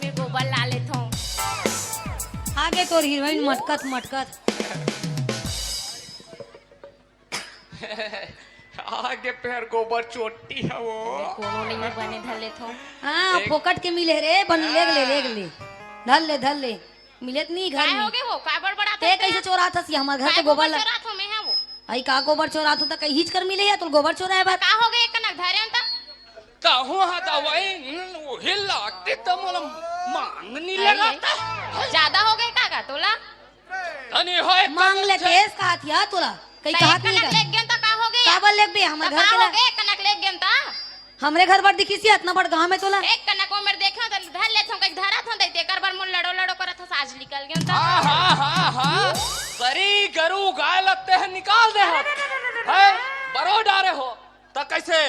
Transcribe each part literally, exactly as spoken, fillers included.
में गोबर ला लेथों। आगे तोर हीरोइन मटकत मटकत। आगे फेर गोबर चोटी हे वो। कोनो नहीं बने धर लेथों। हाँ, एक फोकट के मिले रे, बन लेग ले, लेग ले। धर ले, धर ले। मिले त नहीं घर काय में। होगे वो? काय बड़बड़ाथस ते? कइसे चोराथस ये हमर घर के गोबर ला? चोराथों मैं हा वो। अई का गोबर चोराथों त कहीं हिच कर मिले हे, तोर गोबर चोराए बर। का होगे एक कनक धरे हन त? कहूँ हा दवाई, उही लागते त मोला मांग नहीं अरे, लगाता। ज्यादा होगे का, का तोला? तनी होय मांग ले कनक केस कहत या तोला। कहीं त कहत एक नहीं कनक का। लेग गेन त का होगे? काबर लेगबे हमर त घर का के ला? होगे एक कनक लेग गेन त? हमरे घर बर दिखिस हे, अतना बड़ गांव में तोला। एक कनक ओमेर देखे त धर लेथों, कहीं धरथों, दई तेकर बर मोर लड़ो लड़ो करत हस, आज निकल गेन त। हाँ, हाँ, हाँ, हाँ। सरी गरू गाय लगते हैं, निकाल दे हो। है, बरो डारे हो। त कइसे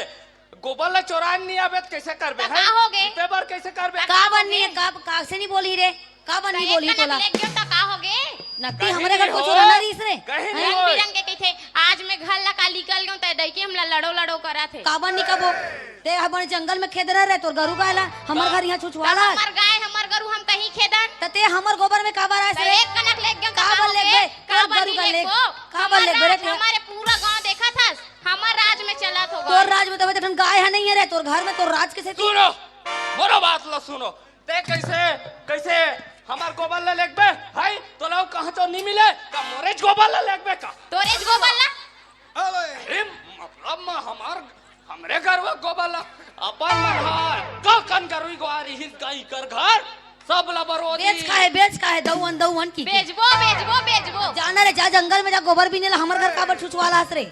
गोबर ला चोरान नहीं आबे त कइसे करबे? त हैं? का होगे? इते बर कइसे करबे? का बनी है? का, का से नहीं बोली रे? का बनी बोली तोला? लेग गेन त का होगे? नकती कहीं हमरे घर नहीं को होय। चोराना रहीस रे। कहीं नहीं रंग होय। बिरंग के कहिथे, आज मैं घर ला का निकल गेन त दई के हमला लड़ो लड़ो करत हे। का बनी कबो? ते हमर जंगल में खेद रहे रे, तोर गरू गाय ला, हमर का? घर यहाँ छुछवाला। हमर गाय, हमर गरू हम कहीं खेदन। त ते हमर गोबर में काबर आए त रे? एक कनक लेग गेन त का काबर होगे? लेगबे? तोर काबर गरू नहीं का लेग, लेगबो? काबर हमर लेगबे रे राज, ते? हमारे पूरा गांव देखत हस, हमर राज में चलत होगा। तोर राज में तो ठन गाय है नहीं है रे, तोर घर में तोर राज के सेती। सुनो, मोरो बात ला सुनो। ते कइसे, कइसे हमर गोबर ला लेगबे? हाय, तोला कहाँ तो नहीं मिले, का मोरेच गोबर ला लेगबे का? तोरेच गोबर ला? अरे, मतलब म हमर, हमरे घर वो गोबर ला, अपन मन हा, का कन गरुई गोहार इहिस गाई कर घर, सब ला बरो दी। बेच का है, बेच का है, दउवन, दउवन की। बेचबो, बेचबो, बेचबो। जाना रे, जा जंगल में जा, गोबर बीने ला, हमर घर काबर छुछवाला हस रे?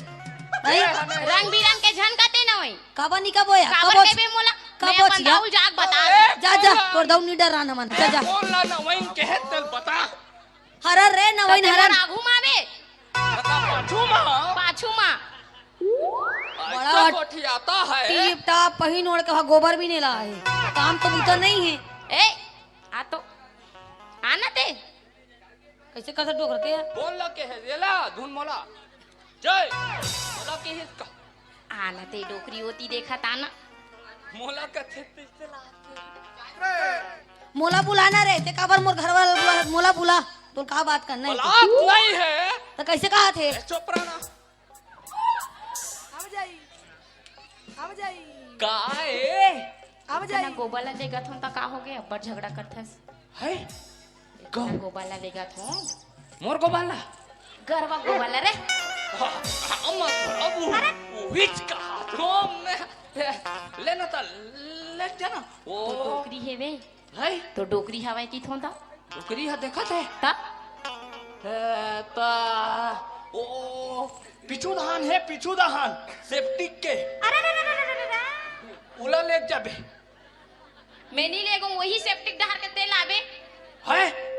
हैं? रंग बिरंग के झन कते न होई। काबर नहीं कबो या? काबर कबो कबे मोला? मैं कबो अपन छिया? दाऊ जाग बता। अरे, जा, जा, तोर दाऊ नहीं डर रहा न मन। जा, जा। बोल ला न वहीं कहे तेल बता। हरर रे, न वहीं हरर। आगू मावे। बता, पाछू मा। पाछू मा। बड़ा ऐसा गोठियाता है। टीप टाप पहिन ओढ़ के वहाँ गोबर बीने ला है। काम तो बूता नहीं है। ए, आ तो, आना ते। कइसे कर डोकरते हैं? बोल ला के है, ये ला, धुन मोला। जय, मोला के है इसका। आना ते डोकरी होती देखा ताना। मोला कथे फिर से लात। मोला बुलाना रे, ते काबर मोर घर वाला बुला, मोला बुला। तो का बात करना है? बुलात नहीं है। तो कइसे कहा थे? ए, चुप रहना। अब जाई, अब जाई। का ए? अब जाई। गोबर ला लेगत हों त का होगे? अब्बड़ झगड़ा करथस। है? इतना गोबर ला लेगत हों। मोर गोबर ला? गरवा गोबर ला रे। हाँ, हाँ, मैं प्रभु, अरे। उहिच कहा तो मैं। ले ना त, ले जाना। ओ। तो डोकरी हेवे। है? तो डोकरी हवय की थों ता? डोकरी ह देखत है? ता? ए, ता, ओ, पिछू धान है, पिछू धान, सेप्टिक के। अरे, अरे, अरे, अरे, अरे, अरे। उला लेग जाबे। मैं नहीं लेगो, वही सेप्टिक डहर के तेल आबे। है?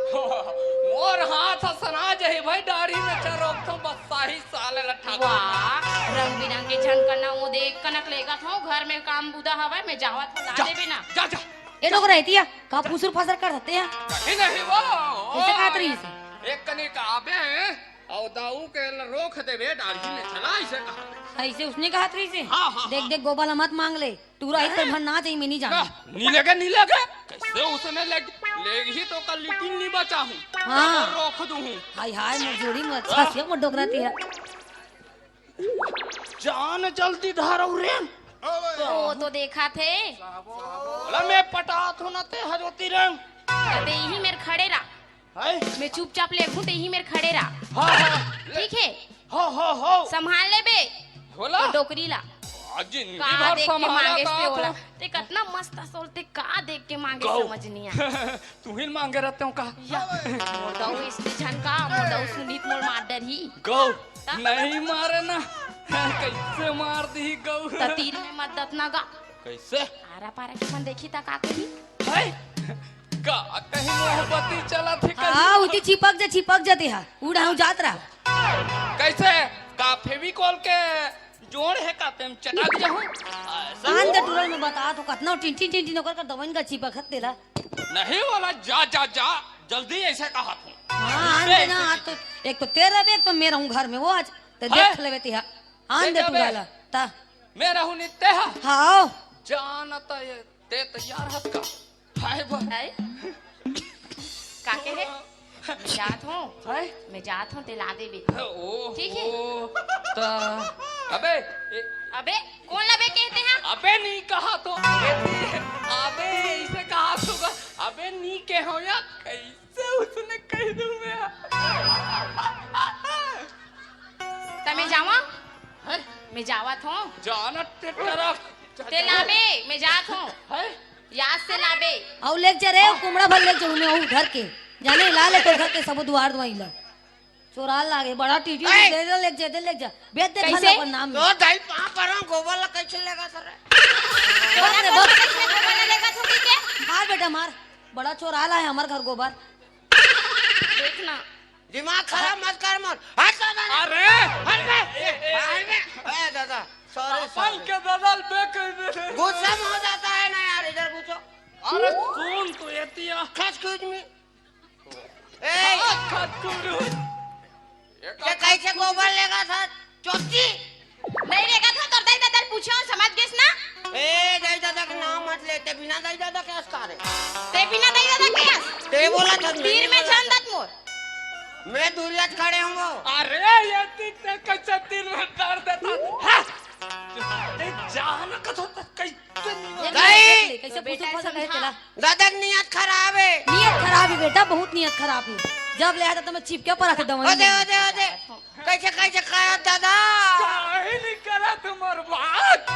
मोर हाथ ह सना जही भाई, डाढ़ी में चरोक तो बस साही साले ला ठाकुर। वाह, रंग बिरंग के झनकना वो देख कनक लेगत हों, घर में काम बुदा हवय, मैं जावत हों, ला जा, देबे ना। जा, जा। ए लोग रहती है, का फुसुर फसर कर सकते हैं? नहीं, नहीं, वो, वो कइसे कहत रहिस? एक कनी का आबे, अउ दाऊ के ल-, रोक देबे, डाढ़ी में चला, अइसे कहत रहिस। अइसे उसने कहत रहिस? हाँ, हाँ, देख, हाँ। देख, गोबर ला मत मांग ले। टूरा एक तो भर ना जाई, मैं नहीं जाना। ना, नहीं लेगे, नहीं लेगे। कइसे उसने ले, लेगही तो कल लिटिन नहीं बचाहूँ। हाँ। तो रोक दूँ। हाय, हाय, मोर जोड़ी में अच्छा हाँ। से मोर डोकरा तिहा। जान जल्दी धारव रे। ओ तो देखा थे। बोला मैं पटात हूँ ना ते हजोती रंग। ते इही मेर खड़े रहा। हाय। मैं चुपचाप लेगहूँ, ते इही मेर खड़े रहा। हाँ, हाँ। ठीक है? हो, हो, हो। संभाल लेबे। होला। तो डोकरी ला। आज जिंदगी का भर देख के संभाला मांगे का से होला। था। ते कतना मस्त असल, ते का देख के मांगे गौ। समझ नहीं आया। तू ही मांगे रहते हो का? या, मोर दाऊ इसने झन का, मोर दाऊ सुनीत मोर मार डरही। गौ, ता? नहीं मारे ना। कैसे मार दी गौ? त तीर में मत दतना गा। कैसे? आरा पारा के मन देखी ता का कही? हाय, का कहीं मोहब्बती चला थे कहीं? हाँ, उती चिपक जा, चिपक जा ते हा। उड़ा हूँ जात रहा। कैसे? का फेविकोल के जोड़ है का तेम चटा दिया हूँ? ऐसा? आन दे टूरल में बता तो कतना टिन टिन टिन टिन ओकर का दवाइन का चिपक हत तेला। नहीं वाला, जा, जा, जा, जल्दी ऐसे कहा था। हाँ, आन दे ना, आज तो, एक तो तेरा भी, एक तो मैं रहूँ घर में, वो आज, तो देख लेवे तिहा। आन दे टूरल ला, ता। मैं रहूँ नित्य हा। हाँ। जाना ता ये, ते तैयार हत का? आए बा। आए? का कहे? मैं जात हूँ। हैं? मैं जात हूँ, तेला देबे। ओ, ठीक है? ओ, त, अबे, ए, अबे, कौन लबे कहते हैं? अबे नहीं कहा तो, अबे, अबे, इसे कहा तो, अबे नहीं कहो या, कैसे उसने कह दूं मैं? त मैं जावा? हैं? मैं जावत हूँ। जानत ते तरफ। तेला बे, मैं जात हूँ। हैं? याद से लाबे। अउ लेग जा रे, कुमड़ा भर लेग जा, उन्हें अउ घर के। जाने ला ले तो घर के सबो दुआर दुआई ला। चोरा लागे, बड़ा टीटी ए! दे दे, लेग जा, दे लेग जा। बेच दे कैसे? खाना पर नाम में। तो दाई पाँव पर हम गोबर ला कैसे लेगा सर? बोला बोल रे, तो बोल। कैसे गोबर ला लेगा तू के? मार बेटा मार, बड़ा चोरा ला है हमार घर गोबर। देखना। दिमाग खराब मत कर मोर। हट दादा। अरे! हट बे। ए, ए, हट बे। ए दादा, सॉरी, अपन सॉरी। के दादा बे कह दे। गुस्सा में हो जाता है ना यार, इधर पूछो। अरे सुन तो एतिया। खस खुद में। ए, खस खुद। ये कैसे गोबर लेगा था? चोची। नहीं लेगा था, तो दाई दादा पूछो, समझ गेस ना? ए, दाई दादा के नाम मत ले, ते बिना दाई दादा के अस्कार है। ते बिना दाई दादा के अस? ते बोला था, पीर मैं में बोला जान था। दत मोर। मैं दूरिया से खड़े हूँ वो। अरे, ये तीन ते कैसे तीन में डाल देता? हाँ। ते जान का तो कैसे नहीं ये नहीं। देख ले, कैसे तो बेटा पूछो, पूछो, समझा। कैसे ला? दादा की नीयत खराब है। नीयत खराब है बेटा, बहुत नीयत खराब है। जब ले आता तो मैं चिपके पर आके दवाई ओदे, नहीं। ओदे, ओदे। कैसे, कैसे खाया दादा? काहे नहीं करा तुम्हार बात?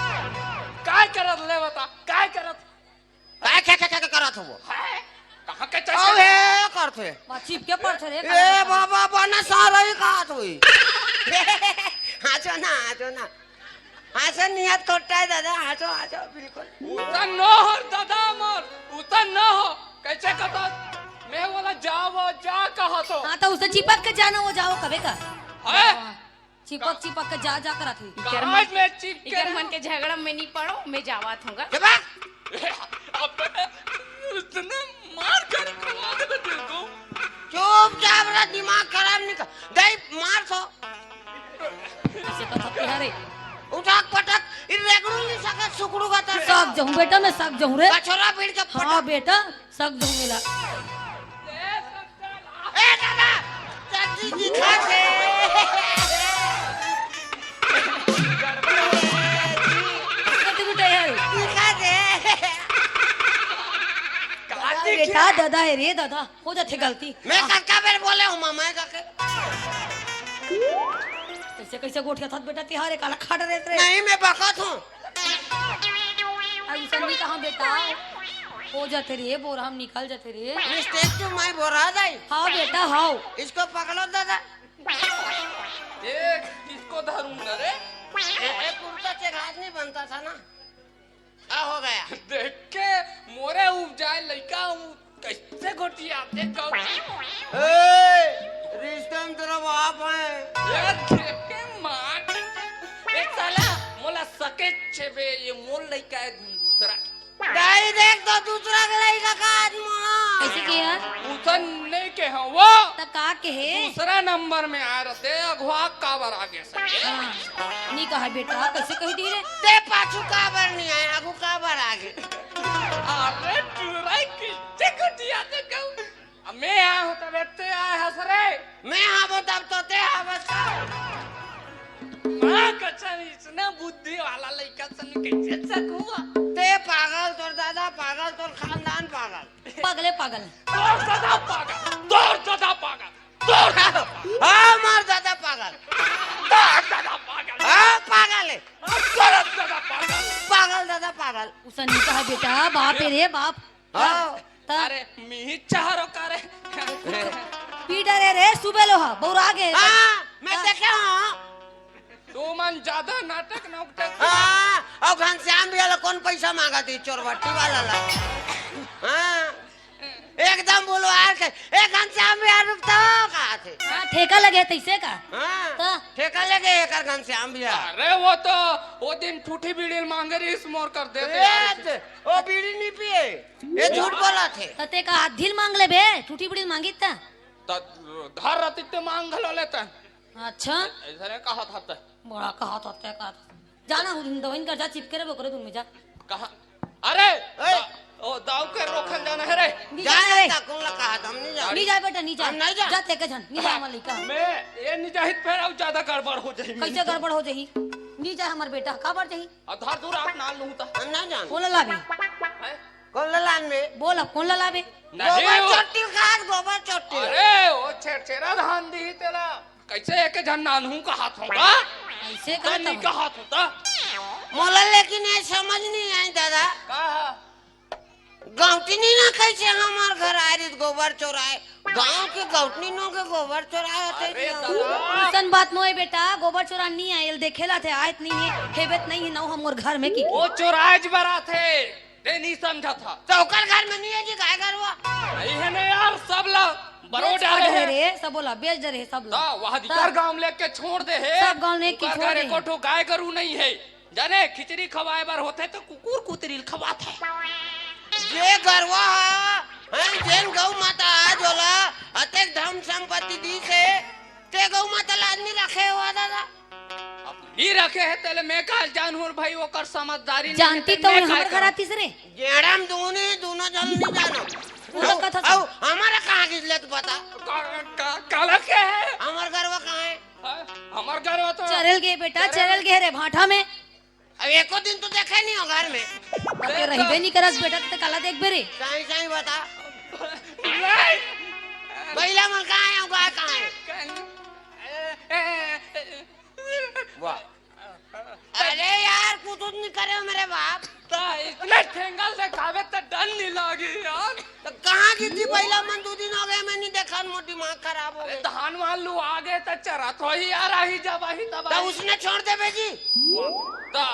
काय करत ले बता, काय करत? काय, क्या, क्या, क्या करत हो वो? है? कहाँ के अबे, चलते? करत है। बा, चिपके पर थे रे, ए, काला बाबा, बना सारा ही खात हुई। हाँचो ना, हाँचो ना। हाँचो नियत खोटा है दादा, हाँचो, हाँचो, बिल्कुल। उतना न हो दादा मोर, उतना न हो। कैसे कहता? मैं बोला, "जाओ, जा," कहा तो। हाँ, तो उसे चिपक के जाना, वो जाओ कबे का। है? चिपक, चिपक के जा, जा करत ही। इकर मन, कहाँ में चिपके इकर रहे? मन के झगड़ा में नहीं पड़ो, मैं जावत हूँ गा। चुप रह। अबे, उसने मार कर खवा दे तेरे को। चुपचाप रह, दिमाग खराब नहीं कर। दे, मार तो। ऐसे तो थपकी है रे। उठाक पटक, इन रेगड़ू नहीं सके, सुकड़ू का तो। सक जाऊं बेटा, मैं सक जाऊं रे। कचरा भीड़ के पटक। हाँ बेटा, सक जाऊं मेला। ए दादा, चाची जी खा दे। तू भी तैयार हो। जी खा दे। दादा, बेटा, दादा है रे, दादा, हो जाथे गलती। मैं कतका बेर बोले हूँ मामा जाके। कैसे, कैसे गोठिया था बेटा तिहारे काला खा डरे रे। नहीं, मैं बकत हूँ। अरे संगी कहाँ बेटा? हो जाथे रे, बोरा हम निकल जाथे रे। Mistake to my बोरा दाई। हाँ बेटा, हाँ। इसको पकड़ो दादा। देख, इसको धरूंगा रे। ए, ए, कुर्ता के घास नहीं बनता था ना। क्या हो गया? देख के मोरे उपजाए लइका हूँ, कैसे गोठियाथे कहूँ। ए, रिश्ते में तेरा बाप है। यार, देख के मार। ए साला, मोला सके छेबे, ये मोर लइका है दूसरा। नहीं देख तो दूसरा के लइका का आज मार। कैसे के यार? उसन नहीं के हाँ वो। त का के है? दूसरा नंबर में आ रहे, अगवा काबर आगे से। हाँ, नहीं कहा बेटा, कैसे कह दी रे? ते पाछू काबर नहीं आए, आगू काबर आगे? अरे टुराई किससे गोठियाथे कहूँ? अब मैं आया हूँ तब ते आए हंस रे। मैं आबो तब तो ते आबस का। माँ कसम, इसने बुद्धि वाला लइका सन कैसे सक हुआ? ते पागल, तोर दादा पागल, तोर खानदान पागल। पागले पागल। तोर दादा पागल, तोर दादा पागल, तोर दादा। हाँ, मार दादा पागल। तोर दादा पागल। हाँ, पागल है। तोर दादा पागल। पागल दादा पागल। उसन नहीं कहा बेटा, बाप है रे बाप। हाँ। त- अरे, मी चारो करे। पी डरे रे, सुबह लोहा, बौरा गे। हाँ, मैं हाँ। देखे हूँ। तू मन ज्यादा नाटक नौटक। हाँ, और घनश्याम भैया ला कौन पैसा मांगा थी, चोरबट्टी वाला ला? हाँ, एकदम बोलो यार के, "ए घनश्याम भैया रुक तो," कहा थे। हाँ, ठेका लगे तैसे का? हाँ, त- ठेका लगे एकर घनश्याम भैया। अरे वो तो, वो दिन ठूठी बीड़ी मांगे रही, इस मोर कर देते ए, यार। ते, वो बीड़ी नहीं पिए। ये झूठ बोला थे। त ते का आधी ल मांग ले बे, ठूठी बीड़ी मांगी त। त धर रहती ते मांग लो लेता। अच्छा। ऐसा नहीं कहा था ते। बड़ा कहा था ते, कहा था। जाना हूँ, दवाई कर जा, चिपके रे बोकरे तुम में जा। कहा? अरे, ए! दा-, ओ, दाऊ के रोकन जाना हम नहीं जान। नहीं जाए बेटा, नहीं जाए। हम नहीं जान। जा तेके झन, नहीं जाए हमर लइका। मैं ये नहीं जाहित फेर अउ ज्यादा गड़बड़ हो जाही। कैसे गड़बड़ हो जाही? नहीं जाए हमर बेटा, काबर जाही? अब धर दूर आप नाल लूं त। हम नहीं जान। कोन ला लाबे? हैं? कोन ला लान बे? बोल, अब कोन ला लाबे? नहीं गोबर हो। चोट्टी खास, गोबर चोट्टी। अरे, वो छेरछेरा धान दिही तेला। कैसे एक झन नानहूं कहत हों का? ऐसे कहत नहीं हों। कहत हों त। मोला लेकिन ये समझ नहीं आई दादा। का? गौंटनी ना कैसे हमार घर आ रही गोबर चोराए? गांव के गौंटनी नो के गोबर चोराए होते अरे नहीं। दादा। अइसन बात नोहे बेटा, गोबर चोरा नहीं आयल, देखे ला थे, आयत नहीं है, हेबेत नहीं है, नौ हमर घर में की। वो चोराए ज बरा थे, ते नहीं समझा था। तो ओकर घर में नहीं है जी गाय गरुवा? नहीं है ना यार, सब ला बरो बेच डारे डरे है। रे, सब बोला, बेच डरे है सब ला। ता वह अधिकार ता गांव लेके छोड़ दे है। सब गांव लेके ओकर छोड़ घर दे एको है। ठो गाय गरु नहीं है। जाने खिचड़ी खवाए बर होथे त कुकुर कुतरी ल खवाथे। जे गरवा ह, हैं, जेन गौ माता ह, जोला अतेक धन संपत्ति दीस हे, ते गौ माता ल आदमी रखे हो दादा? अब नी रखे हे, तेले मैं काल जानहूं भाई, ओकर समझदारी नहीं हे, जानती ते तो मैं हमर काय घर करंव? आतिस रे। जेड़म दूनी, दूनो जन नी जानो। वो तो अउ, कथा अउ, हमारा कहाँ गिस ले त बता? का, का, काला के हे? हमर गरवा कहाँ हे? हाँ, हमर गरवा तो चरल गे बेटा, चरल चरल गे रे भाठा में। अब एको दिन तो देखे नहीं हो घर में। अब तो रहिबे नहीं करस बेटा, ते काला देखबे रे। सही सही बता। नहीं। बइला मन कहाँ हे, गाय कहाँ हे? वाह। अरे यार, कुछ नहीं करे हो मेरे बाप। ता इतने ठेंगल देखावे त डर नहीं लागी यार। त कहाँ गिस थी बइला मन? दू दिन हो गए, मैं नहीं देखा, मोर दिमाग खराब हो अरे गए। धान वान लुआ गए त चरत होही यार, आही जब आही तब त आही। उसने छोड़ दे बेजी। ता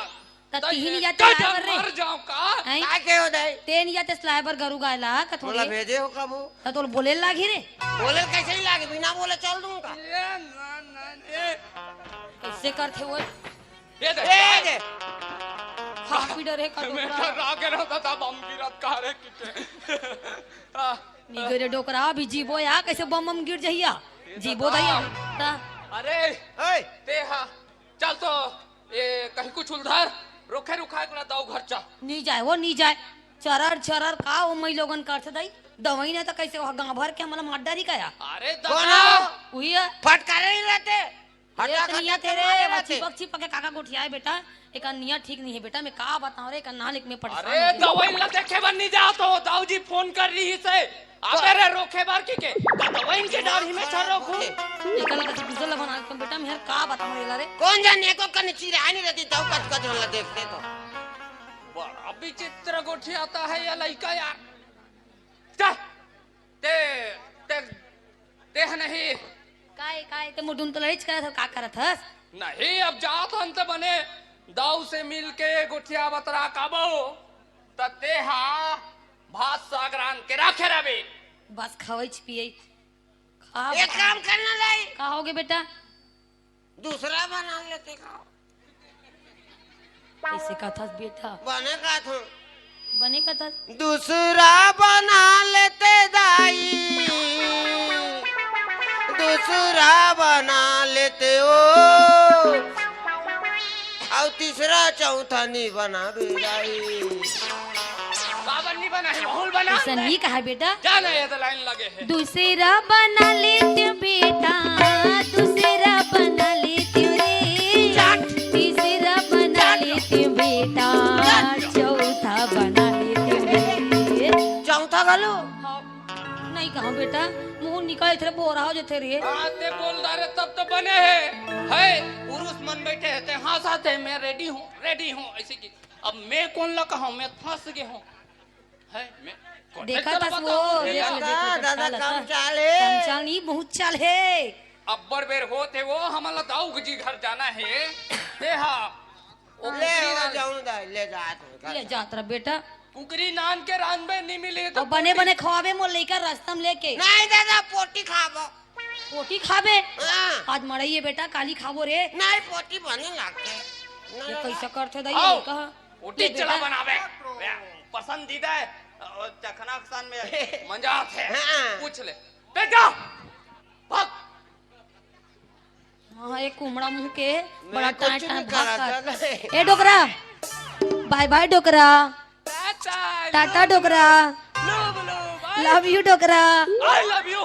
त त तीन ये या का ते लाए बर रे। मर जाऊं का? हैं? का के हो दाई? तेन या ते लाए बर गरु गाय ला, का थोड़ी बोला है? भेजे हो कबू? त तोल बोले लागी रे। बोले कैसे ही लागे, बिना बोले चल दूंगा। ये ना, ना, ये। कैसे करथे वो? ये दे। ए, दे। खा पी डरे का मैं डोकरा। डरा के रहता था, बम गिरत का रे किके। आ। निगरे डोकरा, अभी जीबो या, कैसे बम बम गिर जहिया? जीबो दहिया। ता। अरे, ओए। ते हा, चल तो, ये कहीं कुछ उलधर, रोखे रुखाए कोला दऊ घर चल। नी जाए, वो नी जाए। चरर, चरर, का वो मई लोगन करथे दई? दवाई ना तो कैसे वो गांव भर के हमला मार डारी का या? अरे कोन दादा। हो? उही है। फटकारे ही रहते। हटा, एक हटा नियत के है रे, मारे वो रहते। चिपक चिपक के काका गोठियाए बेटा, एक नियत ठीक नहीं है बेटा, मैं का बताऊं रे, एक नालिक में परेशान अरे, हो गई। दवाई ला देखे बर नहीं जाओ तो, दाऊ जी फोन कर रही से, अबे रे रोखे बर की के, का दवाई इनके डाढ़ी में छर रखूं? एक लगा से गुजर लगन आज तुम बेटा, मैं का बताऊं रे ला रे। कौन जाने को कन चिरानी रहती, दाऊ कच कच वाला देखते तो। बड़ा विचित्र गोठियाता है ये लइका यार। जा, ते, ते, ते ह नहीं। काय, काय, ते मुडुन तो लड़िच करत हस, का करत हस? नहीं, अब जात हन त बने दाऊ से मिल के गोठिया बतरा काबो, त ते हा भात साग रांध के राखे रबे। बस खवई पियई। खा एक बता। काम करना लाई। का होगे बेटा? दूसरा बना लेते का? कैसे कथस बेटा? बने का था? बने कथस? दूसरा बना लेते दाई, दूसरा बना लेते ओ, और तीसरा चौथा नहीं बनाबे दाई। बाबर नहीं बना है, माहौल बना ऐसा ले। नहीं कहा बेटा। जाना ये तो लाइन लगे है। दूसरा बना लेते बेटा, दूसरा बना लेते रे, चाट। तीसरा बना चाट। लेते बेटा, चाट। चौथा बना लेते रे। चौथा घलो? हाँ, नहीं कहा बेटा, मुंह निकाल थे बोरा हो जथे रे। हाँ, ते बोल डारे तब तो बने है। है, पुरुष मन बैठे हैं, ते हाँ साथ है, मैं रेडी हूँ, रेडी हूँ, ऐसे की। अब मैं कौन ला कहा, मैं फंस गया हूँ। है, मैं कोठे देखा चला था बताऊं वो, रे देख यार। ले, देख ले, दादा, चला काम था। चाल है। काम चाल नहीं, बहुत चाल है। अब्बड़ बेर होत हे वो, हमन ला दाऊ जी घर जाना है। ते हा, वो ले, कुकरी वो नान, जाऊं दा, ले जात हूं, ले जात रह बेटा। कुकरी नान के रांधबे नहीं मिले तो और बने कोठी बने खवाबे मोर लइका रास्ता में लेके। नहीं दादा, पोटी खाबो। पोटी खाबे? हाँ। आज मड़ई है बेटा, काली खाबो रे। नहीं, पोटी बने लागते। ये कैसा करथे दाई, आओ, ये कहा? पोटी ले चला बेटा। बनावे। पसंदीदा है। और चखना खान में मंजा आथे। हाँ। पूछ ले। बेटा, भाग। हाँ, एक कुमड़ा मुंह के मैं बड़ा कुछ टाटा नहीं भाग करा कर। था, नहीं। ए डोकरा, बाय बाय डोकरा, टाटा। टाटा डोकरा। लो, लो, बाय। Love you, डोकरा। I love you।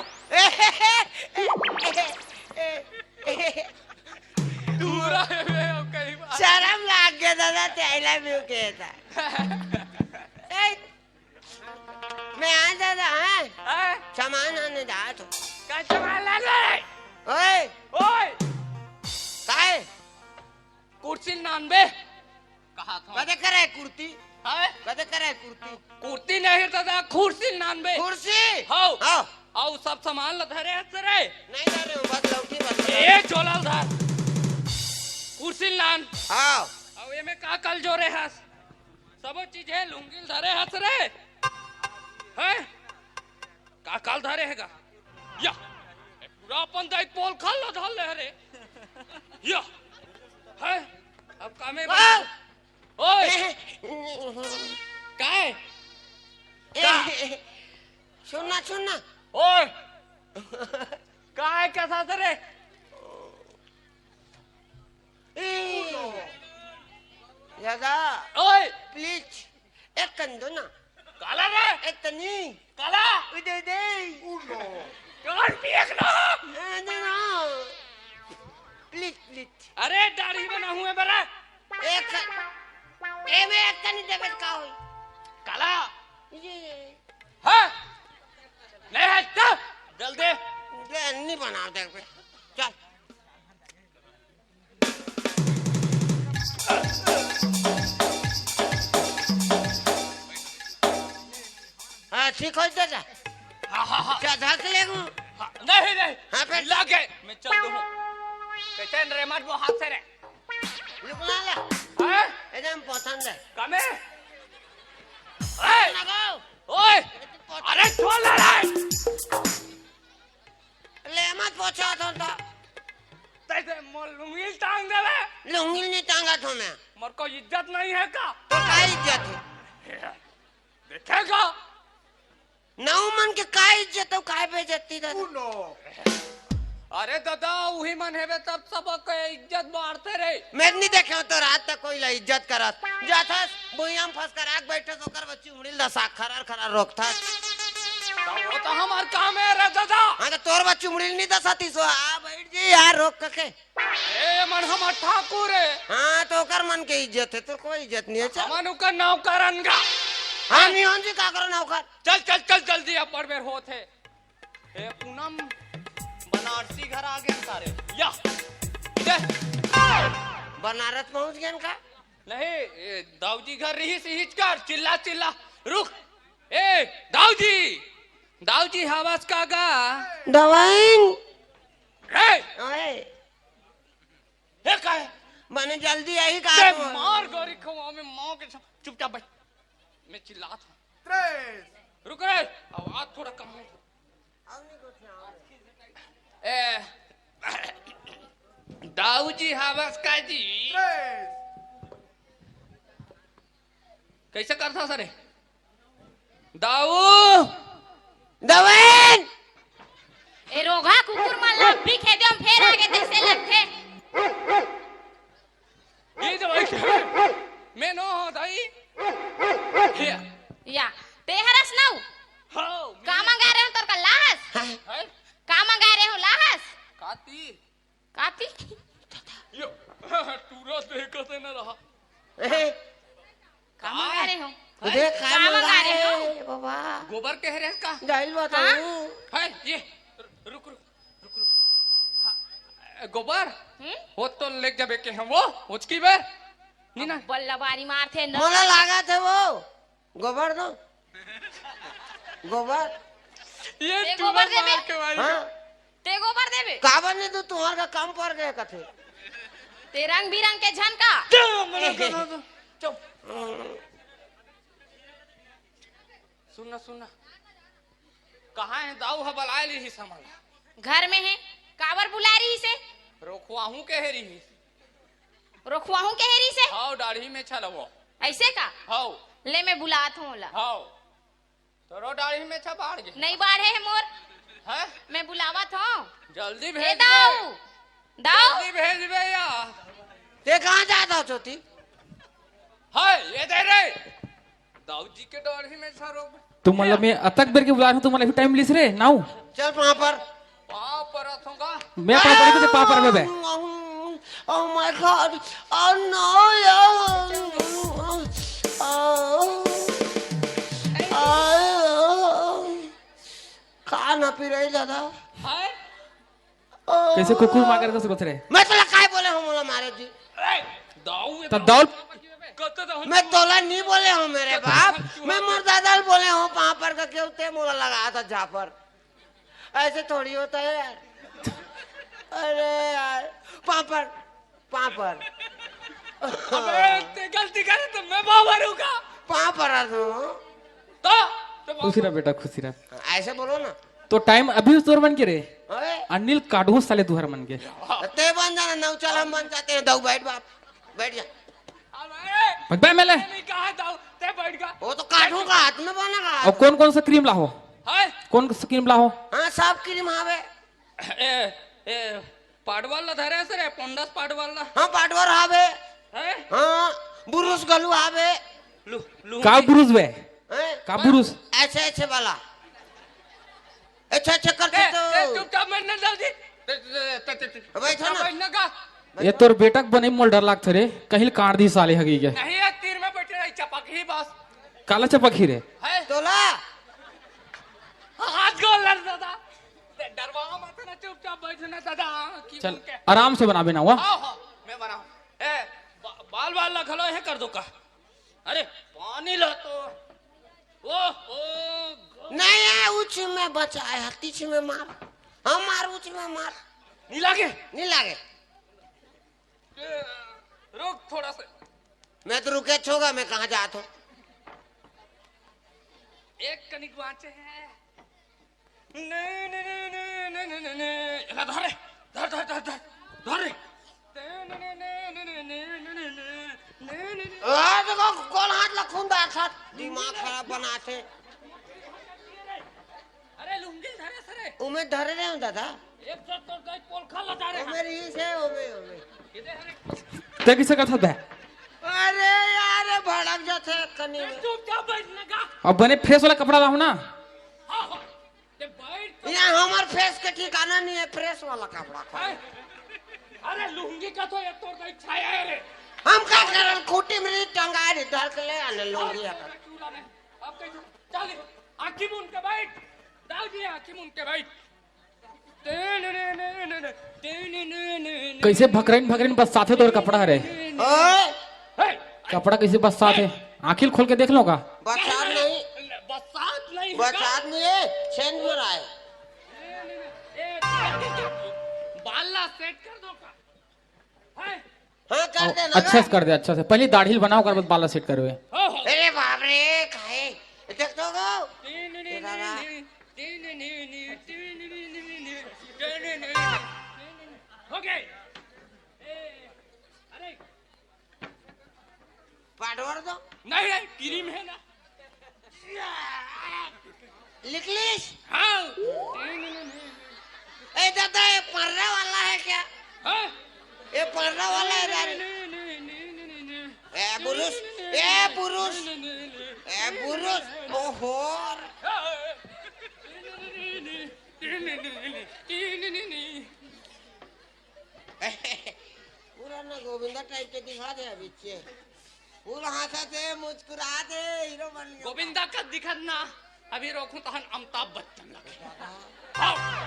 दूरा है बे, अब कहीं बात। शरम लाग गे दादा, ते I love you केहे त। ए, मैं आ दादा, हाँ? हाँ? सामान आने जात हँव। का सामान लाने? ओए! ओए! काय? कुर्सी ल नानबे। कहा था? कदे करे कुर्ती? हाँ? कदे करे कुर्ती? कुर्ती नहीं दादा, कुर्सी ल नानबे। कुर्सी? हौ। हौ। अउ सब सामान ल धरे हस रे? नहीं धरे हँव, बस लौकी बस। ए, झोला ल धर। कुर्सी ल नान। हौ। अउ एमे का कल जोरे हस? सबो चीज हे, लुंगी ल धरे हस रे? हैं? का काल धरे हे गा? या, ए पूरा अपन दाई पोल खाल ला धर ले रे। या, हैं? अब कामे वाह! ओए! काय? का? सुन ना, सुन ना। ओए! काय कथा रे? ए, दादा, ओए! Please, एक कन दो ना। काला रे? एक तनी। काला? उदे दे। काल पियक ना। ए, दे ना। Please, please। अरे, दाढ़ी बना हुए बरा। एक, ए में एक तनी देबे का होई? काला? ये। हाँ? नहीं है, चल, जल्दी। ले, नहीं बना दे बे। चल। हाँ, ठीक हो दादा। हाँ, हाँ, हाँ। क्या धक ले हूँ? हाँ, नहीं, नहीं। हाँ, फिर? लगे। मैं चल दूँ। कैसे रे, मत वो हाथ से रे। लुकना ला। हाँ? एकदम पसंद है। कमे? ए! लगाओ। ओए! अरे छोड़ ले रे! ले मत पोछा तो, तो। तैसे मोर लुंगी टांग देवे। लुंगी नहीं टांगा थो मैं। मोर को इज्जत नहीं है का? तो का इज्जत है? देखेगा। नौ मन के का इज्जत हो, काय बेइज्जती दादा? अरे दादा, उही मन हेबे तब सबके इज्जत बाढ़ते रे। मैं नहीं देखे हूँ तो रात तक कोई ला इज्जत करत। जाथस, भुइयां फंस कर आग बैठस, ओकर बच्ची उमड़ी ला साग खरार खरार रोकथस। तो वो तो हमार काम है रे दादा। हाँ, तो तोर बच्ची उमड़ी नहीं दसाती सो, आ बैठ जी यार रोक के। ए, मन हमर ठाकुर है। हाँ, तो ओकर मन के इज्जत है, तो कोई इज्जत नहीं है, चल। हमन ओकर नौकर अनगा। हाँ, निहोन जी का करो नौकर? चल, चल, चल, जल्दी, अब बड़ बेर होत है। ए, पूनम बनारसी घर आ गए सारे। या, दे। बनारस पहुंच गए का? नहीं, ए, दाऊजी घर रही से हिचकर, चिल्ला, चिल्ला। रुक। ए, दाऊजी, दाऊजी, हवस का गा? दवाइन। रे! ओए। हे काय? माने जल्दी आई का ते तू? मार गोरी खवा में माँ के साथ। चुपचाप बैठ। मैं चिल्लात हूँ। रुक रे, आवाज थोड़ा कम हो। ए, दाऊ जी, हवस का जी? कैसे करता सरे? दाऊ! दवेन! ए रोगहा कुकुर मन ला अभी खेदे म फेर आगे तइसे लगथे। ये दवाई के मैं नो हो दाई। या। या, ते हरस नउ? हाँ, का मैं मंगा रहे हो तोर का लाहस? हैं? का मंगा रहे हो लाहस? काती? काती? यो, टूरा देखत है ना रहा। ए, का मंगा रहे हो? अरे, का का मंगा मंगा रहे हो? रहे हो, बाबा? गोबर के हरे का? जाइल बताऊं। हाँ? है, ये, रुक, रुक, रुक, रुक। हाँ, गोबर? हम्म? वो तो लेके जाबे के हम वो, उचकी बे? नी ना। बल्ला बारी मारथे न। मोला लागत है वो। गोबर दो। गोबर। ये ते तू गोबर ना देबे? मार के मारी। हाँ। ते गोबर देबे? काबर नहीं तू तुम्हार का कम पड़ गए कथे। ते रंग बिरंग के झन का। चुप, मने तो, तो, तो, चुप। सुन ना, सुन ना। कहाँ है दाऊ ह बलाए ली ही समझ? घर में है। काबर बुला रही से? रोखवाहू के हे रही। रोखवाहू के हे रही से? हाव, दाढ़ी में छलवो। ऐसे का? हाव। ले मैं बुलात हूँ ओला। हाव। तोरो दाढ़ी में छा बाढ़ गे। नहीं बाढ़े है मोर। हैं? मैं बुलावत हूँ। जल्दी ए भेज दाऊ। दे। दाऊ। जल्दी भेजबे या। ते कहाँ जात हो छोटी? हाय, ये दे रे। अब जी के डर ही में सर हो। तुम मतलब मैं अतक बेर के बुला रहा हूँ, तुम मतलब टाइम लिस रे नाऊ। चल पाँव पर। पाँव पर अथों का। मैं पाँव पर, तुझे पाँव पर में बे। Oh my God. Oh no, यार। Oh, oh, oh। खाना पी रही दादा। हाय। कैसे कुकुर मांगर कस गोथरे? मैं तोला काय बोले हूँ मोला मारे जी? ए, दाऊ, ये तब दाऊ। कत्ते तो मैं तोला नहीं बोले हूँ मेरे बाप, मैं मोर दादा ल बोले हूँ पाँव पर का क्यों ते मोला लगा था झापर। ऐसे थोड़ी होता है यार। अरे यार, पाँव पर, पाँव पर। अबे, ते गलती करे तो मैं पाँव भरूंगा। पाँव पर आ तू। तो, तो खुशी रह बेटा, खुशी रह। ऐसे बोलो ना। तो टाइम अभी उस तोर मन के रे। अरे। अनिल काटू साले तुहर मन के। ते बन जाना, नौ चल हम बन जाते हैं, दऊ बैठ बाप, बैठ जा। अबे, बे मेले। नहीं कहा था, ते बैठ गा। वो तो काटूंगा, हाथ में बनेगा। और कौन कौन सा क्रीम लाहो? हाय। कौन सा क्रीम लाहो? हाँ, सब क्रीम आवे। ए, ए, पाडवाल ला धरे से रे, पोंडस पाडवाल ला। हाँ, पाडवाल आवे। हैं? हाँ, बुरुस गलू आवे। लु-, लुंगी। का बुरुस बे? हैं? का बुरुस? ऐसे, ऐसे वाला। अच्छा, अच्छा करते ए, तो। ए, चुपचाप बैठना जल्दी। ते, ते, ते, ते, ते, अब बैठो ना। चुपचाप बैठना का? ये तोर बेटा के बने मोल डर लागथे रे, कहीं काट दी साले हगी के। नहीं, ये तीर में बैठे रही, चपक ही बस। काला चपक ही रे। है? तोला। हाथ गोल लड़ दादा। डरवा मत ना, चुपचाप बैठ ना दादा, हाँ, की चल, बोल के। आराम से बनाबे ना हुआ। हाँ, हाँ, मैं बनाऊँ। ए, बा-, बाल बाल ला घलो हे कर दो का। अरे, पानी ला तो। ओ, ओ, गो- नहीं है, उच में बचा है, तीछ में मार। हाँ, मार, उच में मार। नहीं लागे? नहीं लागे। ए, रुक थोड़ा सा। मैं तो रुके छोगा, मैं कहाँ जात हूँ? एक कनिक बाँचे है। नहीं, नहीं, नहीं। एला धर रे, धर, धर, धर, धर, धर रे। आ, देखो, कौन हाथ ला खून डार साथ? दिमाग खराब बनाथे। अरे, लुंगी धरे सरे। उमे धरे रहे हूँ, दादा। एक सौ तो दस पोल खा ला जा रे। उमे रही से, उमे, उमे। ते किसे कथत बे? अरे यार, भड़क जाथे कनी में। चुपचाप बैठ ना का। अब बने फ्रेश वाला कपड़ा लाओ ना। हाँ, हाँ। ते बैठ तो। यहाँ हमार फ्रेश के ठिकाना नहीं है, फ्रेश वाला कपड़ा खोल। अरे लुंगी का तो ये तोर का छाया है रे। हम का करन, खूंटी में रही टंगा रे, धर के ले आने लुंगी है। अब कहीं चल, आँखी मूंद के बैठ। डाल दिए आँखी मूंद के बैठ। कैसे भकरइन भकरइन बस्साथे तोर कपड़ा हरे? ओए! हे! कपड़ा कैसे बस्साथे? आँखी ल खोल के देख लो का? बस्सात नहीं। बस्सात नहीं है का? बस्सात नहीं है, छेंद हो रहा है। बाल ला सेट कर दो का? हैं? हाँ, कर दे ना। अच्छा से कर दे, अच्छा से। पहले दाढ़ी बनाओ, ओकर बाद बाल सेट करबे। हो, हो। अरे बाप रे, काहे? देख तो गो। तीन, तीन, दादा। तीन, तीन, तीन, तीन, तीन, तीन, तीन, तीन, तीन, तीन। हो गए। ए, अरे। पाडवर दो। नहीं, नहीं, क्रीम है ना। लिख लीस? हाँ। ए दादा, ये पर्रा वाला है क्या? हाँ। ये पर्रा वाला है दारू? ए पुरुष, ए पुरुष, ए पुरुष, ओहो। पूरा ना गोविंदा टाइप के दिखा दे अभी। पूरा हंसत हे, मुस्कुरात हे, हीरो बन गया। गोविंदा का दिखत ना, अभी रोकूं तहन अमिताभ बच्चन लगे। हाँ।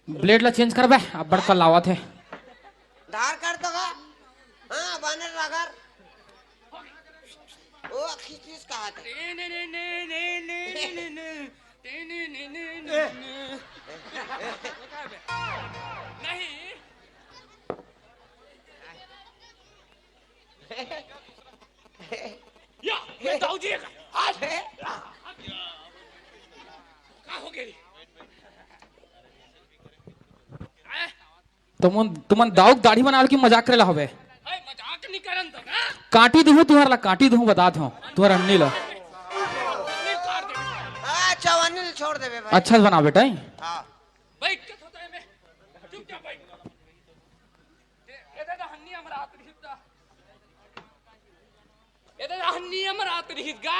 ब्लेड ला चेंज करबे, अब्बड़ कल लावत हे। धार कर तो का? हाँ, बानर रगर। ओ, खींचिस कहा थे। नहीं। या, मैं दाऊ जी का। आज। का हो गई? तुमन, तुमन दाऊ के दाढ़ी बनावे की मजाक करे ला हवे? अरे, मजाक नहीं करन तो ना। काटी दूहूं तुहर ला, काटी दूहूं, बता दूं तुहर अन्नी ला। नहीं काट दे। हाँ, चवन्नी छोड़ देबे भाई। अच्छा से बना बेटा। हाँ। बैठ के सोता है मैं। चुपचाप बैठ। ये, ये दे दे हन्नी हमरा हाथ में। ये तो नियम रात रहिस गा।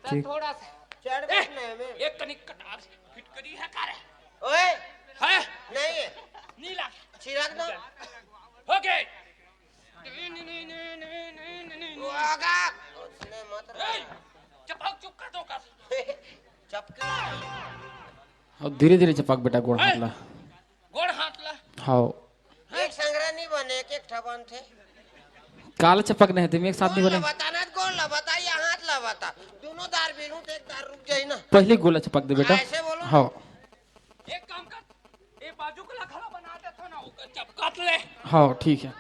त ठीक। थोड़ा सा। चढ़ ए, बस नहीं में। एक कनिक कटार फिटकरी है का रे? ओए, है? नहीं है। नीला। छिड़क दो। ओके। वो आगा। उसने मत ए, चपक चुप कर दो कर। चपके। अब धीरे धीरे चपक बेटा, गोड़ हाथ ला। गोड़ हाथ ला। हाव। एक संघरा नहीं बने, एक एक ठा बनथे। काला चपक नहीं थे, मैं एक साथ नहीं बने। बता ना, गोड़ ला बता या हाथ ला बता। दोनों दार बेलूं तो एक दार रुक जाई ना। पहले गोला चपक दे बेटा। ऐसे बोलो। हाव। एक काम कर, ए बाजू के ला घला बना देथव ना, ओकर चपकत ले। हाव, ठीक है।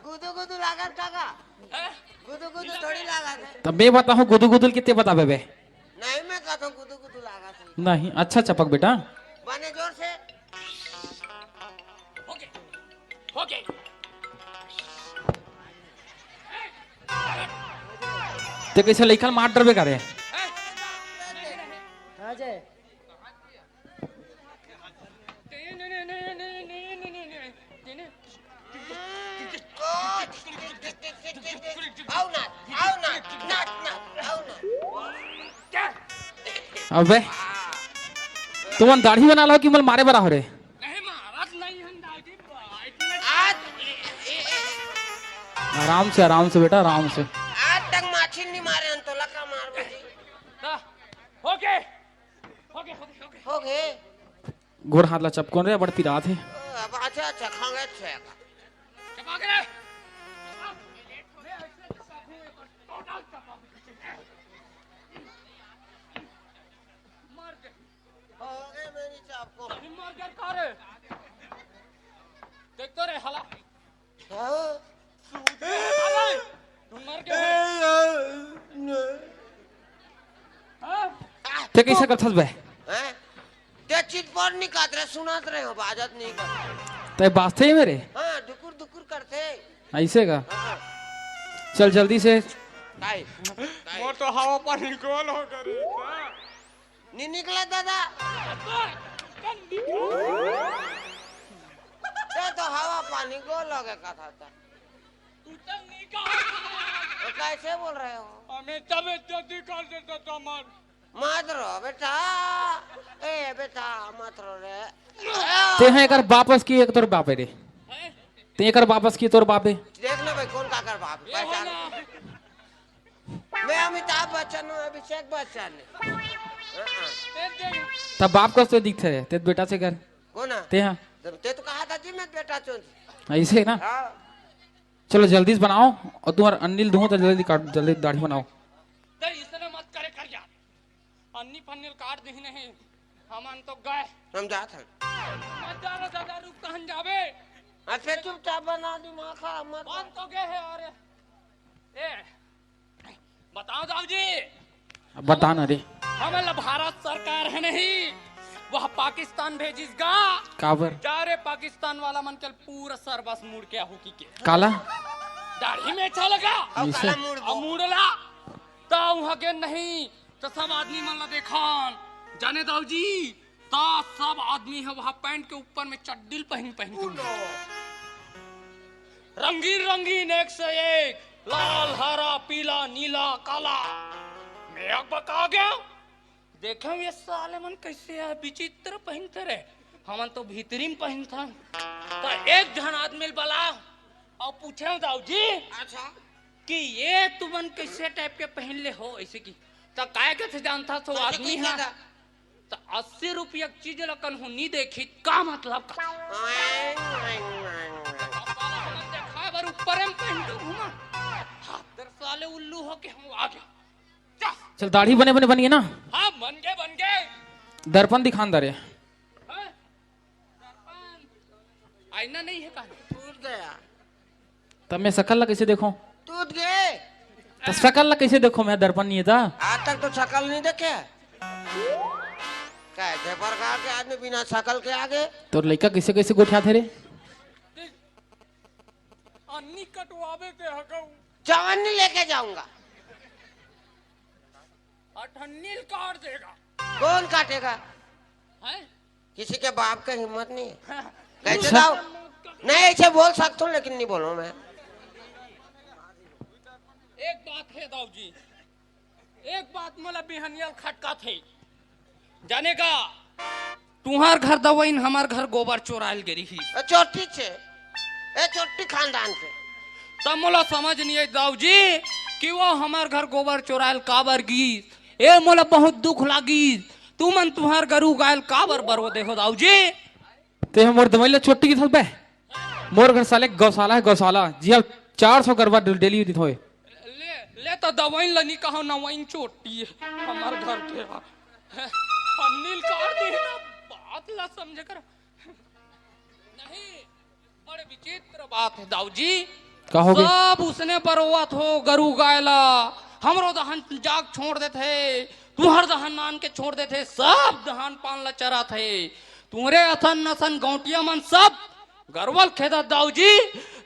गुदू गुदू लागत काका। हैं? गुदू गुदू थोड़ी लागत है। तब मैं बताऊं गुदू गुदू के ते बताबे बे। नहीं, मैं कहता हूँ गुदू गुदू लागत है। नहीं, अच्छा चपक बेटा। बने जोर से। ओके, ओके। ते कैसे लइका ल मार डरबे का रे? हैं? अजय। आओ ना, आओ ना, नाच, नाच, आओ ना। अबे, तुमन दाढ़ी बना लो कि मल मारे बर आहो रे? आज, ए, ए, ए, आराम से, आराम से बेटा, आराम से। आज तक माछी नहीं मारे हन, तो लका मार बजी। ओके, ओके, ओके, ओके। हो गए। गोड़ हाथ ला चपकोन रे, बड़ पिरात हे। अब अच्छा, अच्छा, खंगे छे का। चपा के रे। मार दे। हो गए मेरी चाप को। अभी मार दे का रे। देख तो रे हला। हाँ? सूदे हला। ढूंढ मार के। हाँ? ते कैसे करथस बे? हैं? ते चित पर नहीं काट रहे, सुनात रहे हो, बाजत नहीं कर। ते बाजते ही मेरे? हाँ, डुकुर डुकुर करते। ऐसे का? हाँ। चल जल्दी से। काई? काई? मोर तो हवा पानी गोल हो गए रे। नी निकला दादा। ते तो हवा पानी गोल हो गए कथा था। तो कैसे बोल रहे हो? हमें तब इज्जत कर देता था मार। मत रो बेटा, ए बेटा मत रो रे। ते हैं एकर बाप अस की एक तोर बाप हे रे। हैं? ते एकर बाप अस की तोर बाप हे। देख ना भाई कौन काकर बाप हे, ये हो पहचान। ना। मैं अमिताभ बच्चन हूँ, अभिषेक बच्चन। हाँ, हाँ। तब बाप कस तो दिखथे रे, ते बेटा से कर। कौन है? ते हाँ। ते तो कहा था जी मैं बेटा चोंद। ऐसे ना? हाँ। चलो जल्दी से बनाओ, अउ तुम्हार अन्नी ल दूहूं त जल्दी काट, जल्दी दाढ़ी बनाओ। ते इसने मत करे कर यार। अन्नी फन्नी ल काट दही नहीं, हमन तो गए। हम जात हन। मत जा रे दादा, रुक, कहन जाबे। अच्छा, चुपचाप बना, दिमाग खराब मत बन कर। तो गए है, अरे। ए, बताओ दाऊ जी। अब बता ना रे। हमन ला भारत सरकार हे नहीं, वह पाकिस्तान भेजिस गा। काबर? जा रे पाकिस्तान वाला मन के पूरा सरबस मुड़ के आहू की के। काला? दाढ़ी में अच्छा लगा। अउ ऐसे? काला मुड़ अब मुड़ला। त उहाँ गे नहीं, त सब आदमी मन ला देखन। जाने दाऊ जी, त सब आदमी ह वहाँ पैंट के ऊपर में चड्डी ल पहिन पहिन के। रंगीन रंगीन एक से एक, लाल, हरा, पीला, नीला, काला। मैं अकबका गया। देखेंव ये साले मन कैसे हे, विचित्र पहिनथे रे। हमन तो भीतरी में पहिनथन। त एक झन आदमी ल बला अउ पूछेंव दाऊ जी। अच्छा। कि ये तुमन कैसे टाइप के पहिन ले हो ऐसे की। त काय कथे जानथस वो आदमी ह? त अस्सी रुपया के चीज ल कन्हू नी देखी, का मतलब का? देखा बर ऊपर में पहिन के घूमा। हाँ, तेरे साले उल्लू हो के हम आ गया। चल, दाढ़ी बने बने बन गे ना? हाँ, बन गे, बन गे। दर्पण दिखान दा रे। हाँ? दर्पण। आईना नहीं है का? टूट गया। तब मैं सकल ला कैसे देखूं? टूट गए। त सकल ला कैसे देखूं मैं, दर्पण नहीं है त? आज तक तो सकल नहीं देखे। काय, ढेपर खा के आदमी बिना सकल के आगे? तोर लइका कैसे कैसे गोठियाथे रे? अन्नी कटवावे ते हगऊ। चवन्नी लेके जाऊंगा। अठन्नी ल काट देगा। कौन काटेगा? हैं? किसी के बाप का हिम्मत नहीं है। कैसे अच्छा। दाऊ? नहीं, ऐसे बोल सकता हूँ, लेकिन नहीं बोलूँ मैं। एक बात हे दाऊ जी, एक बात मोला बिहनिया ले खटकाथे। जाने का, तुंहर घर दवइन, हमर घर गोबर चोराय ल गे रिहिस। ए चोट्टी छे, ए चोट्टी खानदान के। तब मोला समझ नइ आय दाऊ जी कि वो हमर घर गोबर चोराय ल काबर गिस। ए मोला बहुत दुख लागिस। तुमन तुंहर गरू गाय ल काबर बरो देहो दाऊ जी? तें ह मोर दवई ल चोट्टी कथस बे। मोर घर साले गौशाला हे, गौशाला। जिहां चार सौ गरवा डेली दिथों। ले, ले तो दवई ल नइ कहों, नवई ल चोट्टी हे हमर घर के। अन्नी ल काट दिही ना, बात ला समझे कर। नहीं, बड़े विचित्र बात हे दाऊ जी। का होगे? सब उसने बरोवत हो गरू गाय ला, हमरो दहन जाग छोड़ देथे, तुंहर दहन नान के छोड़ देथे, सब दहन पान ला चराथे। तुंहरे असन नसन गौंटिया मन सब गरवा ल खेदत दाऊ जी,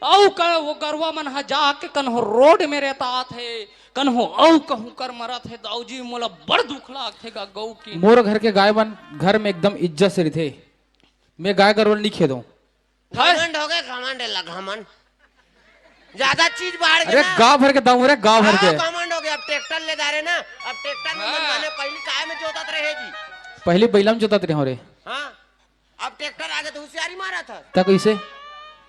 अउ क-, वो गरवा मन ह जाके कन्हो रोड में रेतात हे, कन्हो अउ कहूं कर मरत हे दाऊ जी, मोला बड़ दुख लागथे गा गऊ के। मोर घर के गाय मन घर में एकदम इज्जत से रहिथे, मैं गाय गरवा ल नइ खेदों। हाय। घमंड हो गए, घमंड है ला, घमंड। ज्यादा चीज बाढ़ के अरे ना। गांव भर के दाऊ, अरे गांव भर हाँ, के। घमंड हो गया, अब ट्रैक्टर ले जा रहे ना, अब ट्रैक्टर में हाँ। मन माने पहली काय में जोतत रहे जी। पहली बैला में जोतत रहे हो रे। हाँ, अब ट्रैक्टर आगे तो होशियारी मारा था। त कैसे?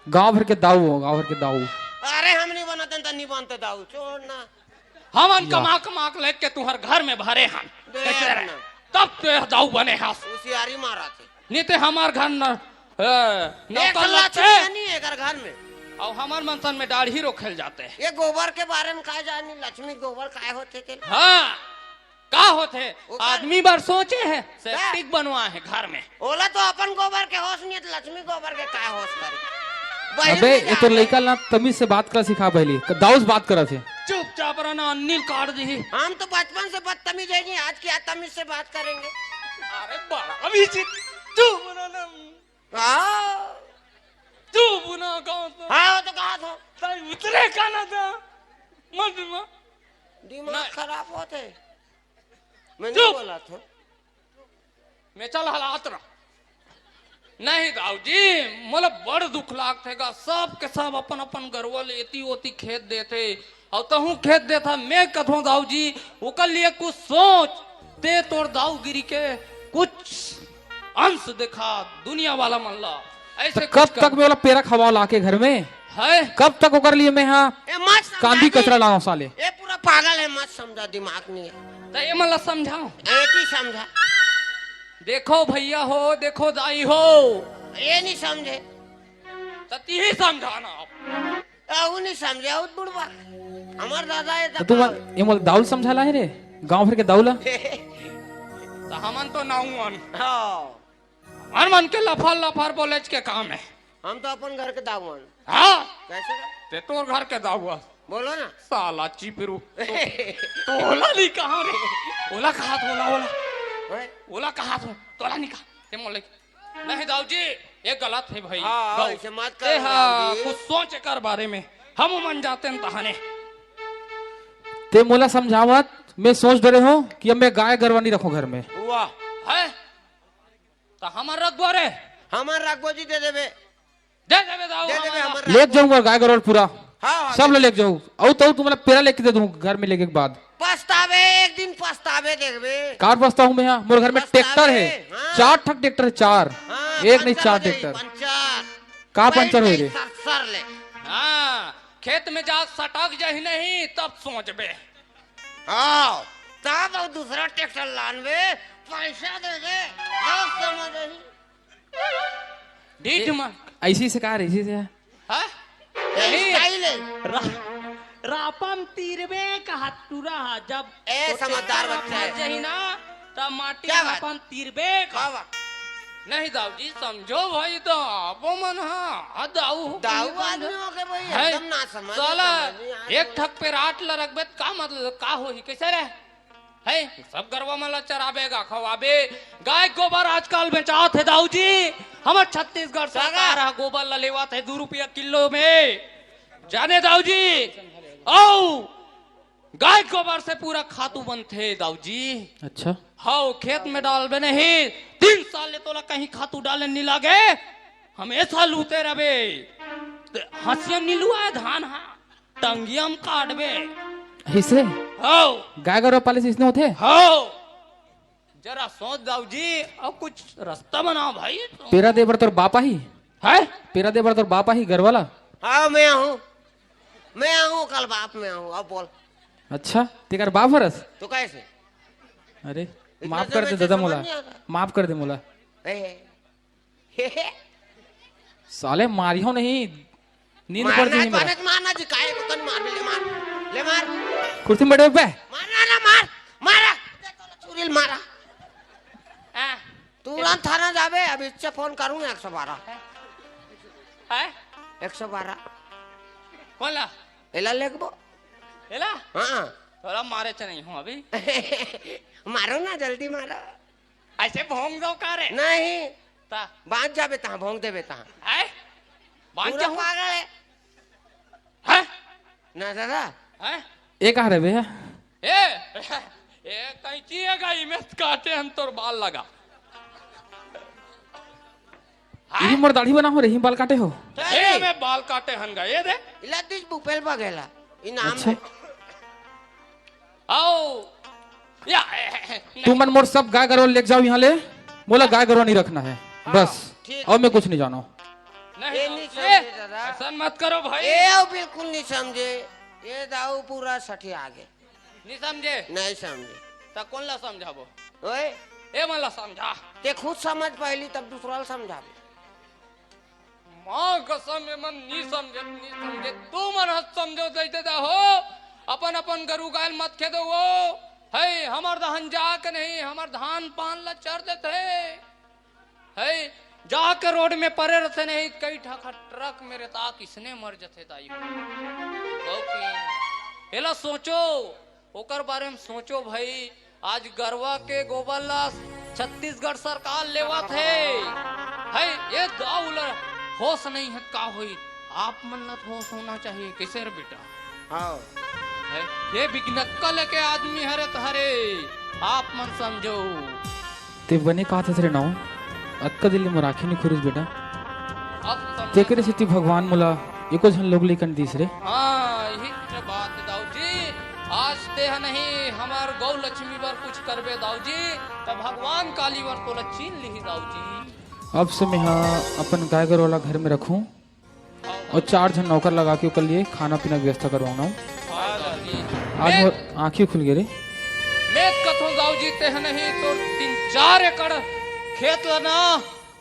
गांव भर के दाऊ हो, गांव भर के दाऊ। अरे हम नहीं बनते त नहीं बनते दाऊ, छोड़ ना। हमन या। कमा कमा के लेके तुंहर घर में भरे हन। दे कैसे रे? ना। तब ते दाऊ बने हस। होशियारी मारा थे। नहीं ते हमर घर न, ए, एक नौकर लक्ष्मी लगते। नहीं है एकर घर में। अउ हमर मनसन में डाढ़ी रोखेल जाते। ये गोबर के बारे में का जानी, लक्ष्मी गोबर काय होथे के? हाँ, का होथे? ओकर आदमी बर सोचे हे, सेप्टिक बनवा हे घर में। ओला तो अपन गोबर के होश नहीं है, तो लक्ष्मी गोबर के काय होश करे? बहिर अबे, में ये तो जाके लइका ला तमीज से बात कर सिखा पहली। दाऊ से बात करत हे। चुपचाप रहना, अन्नी ल काट दिही। हम तो बचपन से बदतमीज है जी, आज क्या तमीज से बात करेंगे? अरे बड़ा विचित्र। चुप रहना। हाँ। चुप ना, कहा था? हाँ, वो तो कहा था। ताई उतरे का ना था। मत दिमाग। दिमाग नहीं। खराब होत हे। मैं चुप। नहीं बोला था। मैं चल हलात रहा। नहीं दाऊ जी, मोला बड़ दुख लागथे गा, सब के सब अपन अपन गरवा ल एती ओती खेद देथे, अउ तहूं खेद देथा। मैं कथों दाऊ जी, ओकर लिए कुछ सोच, ते तोर दाऊगिरी के कुछ अंश देखा दुनिया वाला मन ला। ऐसे त कब कुछ कर तक मैं ओला पेरा खवाओं लाके घर में? है? कब तक ओकर लिए मैं हा ए, मत समझा कांदी जी। कचरा लाऊं साले? ये पूरा पागल है, मत समझा, दिमाग नहीं है। त ये मन ला समझाओ। एक ही समझा। देखो भैया हो, देखो दाई हो। ये नहीं समझे। त तिही समझाना आप। आ, वो नहीं समझे, वो बुढ़वा। हमार दादा है त तो तू का? ये मोला दाऊ ल समझाला है रे, गांव भर के दाऊ ला। त हमन तो नाऊ अन। हाँ। हमर मन के लफर लफर बोलेच के काम है। हम तो अपन घर के दाऊ अन। हाँ। कैसे का? ते तोर घर के दाऊ अस। बोलो ना। साला चिपरू। तो, तोला नहीं कहा रे। ओला कहा, तोला, ओला। ओए। ओला कहा तो, तोला नहीं कहा। ते मोले। नहीं दाऊ जी, ये गलत है भाई। हाँ, दाऊ। ऐसे मत ते करो हा, दाऊ जी। कुछ सोच कर बारे में। हम मन जाते हैं तहाने। ते मोला समझावत, मैं सोच डरे हों कि अब मैं गाय गरवा नहीं रखों घर में। वाह। है? त हमर रखबो रे। हमर रखबो जी, दे देबे। दे देबे दाऊ, दे देबे, हमर हमर रखबो। लेके जाहूं मोर गाय गरवा ल पूरा। हाँ, हाँ, सब दे ल लेके जाहूं। अउ तो तुमला पेरा लेके दे दूं घर में लेके के बाद। पछताबे, एक दिन पछताबे देखबे। कार पछताहूं मैं हा? मोर घर में पछताबे, ट्रैक्टर है। हाँ। चार ठक ट्रैक्टर है, चार। हाँ, एक नहीं, पंचर चार हो जाही, ट्रैक्टर। पंचर। का पंचर होई रे? सर, सर ले। हाँ, खेत में जा सटक जाही नहीं, तब सोचबे। हाँ, तब अउ दूसरा ट्रैक्टर लानबे, पैसा देबे, तब समझ आही। ढीठ ए, मा। ऐसी से कहा रे, ऐसी से। हाँ? यही नहीं। स्टाइल है। रा-, रापम तीरबे का हथुरा हा, जब ए, छोटे समझदार बच्चा है। जही ना, तब माटी क्या बात? रापम तीरबे का। वाह, वाह। नहीं दाऊ जी, समझो भाई, तो आपो मन हा, आ दाऊ हो, दाऊ तुम आदमी समझो। हो गए भाई, है? एकदम ना समझ, साला, समझ नहीं आ एक रहा। ठक पे राट ला रखबे, त का मतलब, का होही, कैसे रे? है, सब गरवा मन ला चराबे गा, खवाबे। गाय गोबर आजकल बेचात हे दाऊ जी। हमर छत्तीसगढ़ सरकार ह गोबर ला लेवत हे दू रुपया किलो में। जाने दाऊ जी, अउ गाय गोबर से पूरा खातू बनथे दाऊ जी। अच्छा। हव, खेत में डालबे नहीं, तीन साल ले तोला कहीं खातू डाले नहीं लागे, हमेशा लूते रहबे। हंसिया नी लुआय धान हा, टंगिया म काटबे। अइसे? हव। गाय गरवा पाले से इसने होथे? हव। जरा सोच दाऊ जी, अब कुछ रास्ता बनाओ भाई। पेरा दे बर तोर बाप आही? हैं? पेरा दे बर तोर बाप आही, गरवा ला? हाँ, मैं आहूँ, मैं आहूँ, कल बाप मैं आहूँ। अब बोल। अच्छा, तेकर बाप हरस? तो कैसे? अरे, इतना माफ कर दे दादा मोला, माफ कर दे मोला। ए, साले मारिहो नहीं, नींद पड़ जाही मोला। मारना जी, काहे को तन मार, ले मार, ले मार। कुर्सी में बैठे बे। मारना ना, मार, मारा। दे तो छुरी ल मारा। हाँ। तुरंत थाना जाबे, अब इससे फोन करूँ एक सौ बारह। हैं? एक सौ बारह। कोन ला? एला लेगबो। एला? हाँ। तोला मारे च नहीं हूँ अभी। मारो ना, जल्दी मारो। अइसे भोंग दो का रे? नहीं। ता? बांच जाबे तहाँ, भोंग देबे तहाँ। हैं? बांच पूरा जाहूँ? पागल है। हैं? ना दादा। हैं? ए कहाँ रे बे? ए, ए कैंची हे गा, इमे से काटे हन तोर बाल लगा। हैं? इही मोर दाढ़ी बनाहो रे, इही बाल काटे हो? ए, मैं बाल काटे हन गा, ए दे। इला दिस बुपेल बघेला, इनाम अच्छा। में। आओ। या, ए, ए, ए, नहीं। तुमन मोर सब गाय गरवा लेके जाओ यहाँ ले, मोला गाय गरवा नहीं रखना है, हाँ, बस, ठीक। और मैं कुछ नहीं जानो। नहीं, ये नहीं ये समझे दादा। ऐसा मत करो भाई। ए, वो बिल्कुल नहीं समझे। ये दाऊ पूरा सठिया आगे। नहीं समझे? नहीं समझे। त कोन ला समझाबो? ओए। ए मन ला समझा। ते खुद समझ पहली, तब दूसरा ला समझाबे। माँ कसम, ए मन नहीं समझे, नहीं समझे। तू मन ह समझो जैसे दा हो। अपन अपन गरु गाय ल मत खेदो वो। है, हमर दहन जाके नहीं, हमर धान पान ला चर देथे। है, जाके रोड में परे रहते नहीं, कई ठा ट्रक मेरे ता किसने मर जथे दाई हो। ओके। एला सोचो, ओकर बारे में सोचो भाई। आज गरवा के गोबर ला छत्तीसगढ़ सरकार लेवत हे। है, ये दाऊ ला होश नहीं है, का होई? आप मन ला तो होश होना चाहिए। कैसे रे बेटा? हाँ। है, ये बिगनक्कल के आदमी हरे त हरे, आप मन समझो। ते बने कहत हस रे नाऊ, अतका दिन ले मोर आँखी नइ खुलिस बेटा। अब समझे तेकरे ना। सेती भगवान मोला एको झन लोग लइका नइ दिस रे। हाँ, यही तो बात हे दाऊ जी। आज ते ह नहीं हमर गौ लक्ष्मी बर कुछ करबे दाऊ जी, त भगवान काली बर तोला चीन लिही दाऊ जी। अब से मेंहा अपन गाय गरु ला घर में रखूं। अउ चार झन नौकर लगा के ओकर लिए खाना पीना के व्यवस्था करवाहूं ना। हाँ, दाऊ जी। आज मैं मोर आँखी खुल गे रे। मैं कथों दाऊ जी, तेह नहीं तोर तीन चार एकड़ खेत ल ना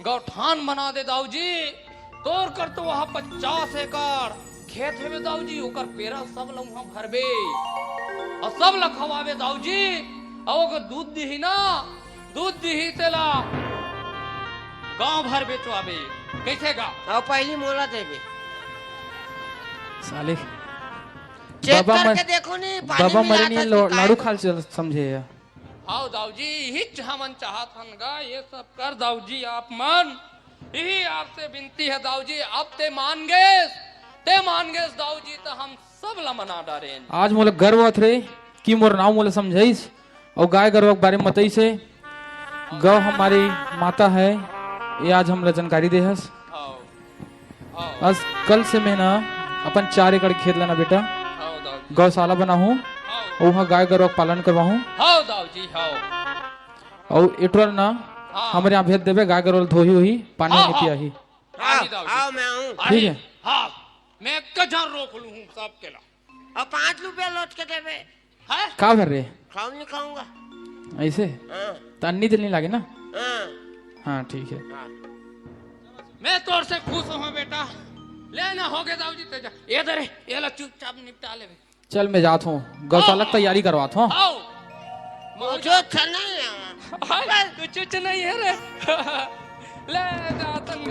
गौठान बना दे दाऊ जी। तोर कर तो वहाँ पचास एकड़ खेत हेबे दाऊ जी, ओकर पेरा सब ल उहाँ भरबे अउ सब ल खवाबे दाऊ जी। अउ ओकर दूध दिही ना, दूध दिही तेला गांव भर बेचवाबे। कइसे गा? अउ पहिली मोला देबे। साले। चेक बाबा करके मर-, देखो नी, पानी बाबा मरे मिलात नी हे लो-, कि लाडू काय? खाल चल समझे या। हाव दाऊ जी, इहीच हमन चाहत हन गा, ये सब कर दाऊ जी आप मन। इही आपसे बिनती हे दाऊ जी, अब ते मान गेस, ते मान गेस दाऊ जी, त हम सब ला मना डारेन। आज मोला गर्व होत रे कि मोर नाव मोला समझाइस अउ गाय गरवा के बारे में बताइस हे। गौ हमारी माता है, ये आज हमला जानकारी दे हस। हाव। हाव। आज कल से मैं ना अपन चार एकड़ खेत ल ना बेटा हाव दाऊ जी। गौशाला बनाहूं, हाव। अउ उहाँ गाय गरवा के पालन करवाहूं। हाव दाऊ जी, हाव। अउ एटवा ल ना हाँ। हमर इहाँ भेज देबे, गाय गरवा ल धोही होही, पानी हाँ, वानी हाँ। पियाही। पानी दाऊ जी। हाव, मैं आऊं। ठीक है। हाव, मैं एक झन रोक लूं हूं सबके ला। अउ पाँच रुपया लोट के देबे। हैं? का भर रे? खाऊं नहीं खाऊंगा। अइसे? हाँ। त अन्नी दिल नहीं लागे ना? हाँ। हाँ, ठीक है। हाँ। मैं तोर से खुश हूँ बेटा। ले ना, हो गे दाऊ जी, ते जा। ये दे रे, ये ला चुपचाप निपटा ले बे। चल, मैं जात हूँ। गौशाला की तैयारी करवात हूँ। आओ। मुझे अच्छा नहीं है। हाय, तू चुच नहीं है रे। ले जा तन।